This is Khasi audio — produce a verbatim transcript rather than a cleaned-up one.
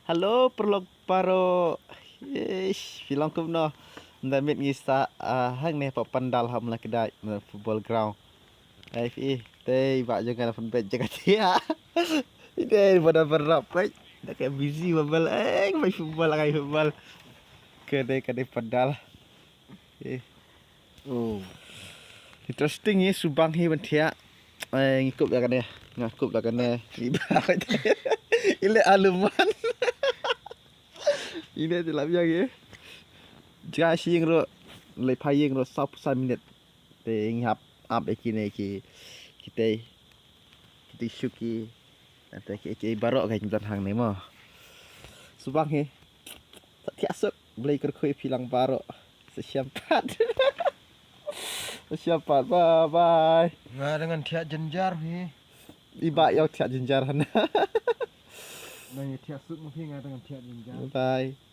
Hello, paralok baroh. Eish, phi long kumno? Mynta mynmiet ngi sah, ah, hangne hapoh pandal ha Mawlai Kdaid, football ground. Ai phi, te i bah jong nga la pynbeit jaka thiah. Ine ba da barap peit. Da ka busy ba bal, eh, ba football, ai football. Ka dei, ka dei pandal. Eh. Oh. Interesting hi, subang hi ban thiah. Eh, ngi kup da kane, nga kup da kane. I bah, i leh aluman. Ine te lap ïa ki. Jaka shi ïing ruh, leit phai ïing ruh saw phew san minit. Te ngi hap ap ïa kine ki, kitei, kitei shuki. Te ki, ki baroh ka jingdon hangne mo. Subang hi. Sa thiah suk, Blei kyrkhu ïa phi lang baroh. Sa shem pat. Sa shem pat. Bye bye. Nga dang ngan thiah jynjar hi. I bah ïa u thiah jynjar hana. Dang ïa thiah suk ma phi, nga dang ngan thiah jynjar. Bye bye.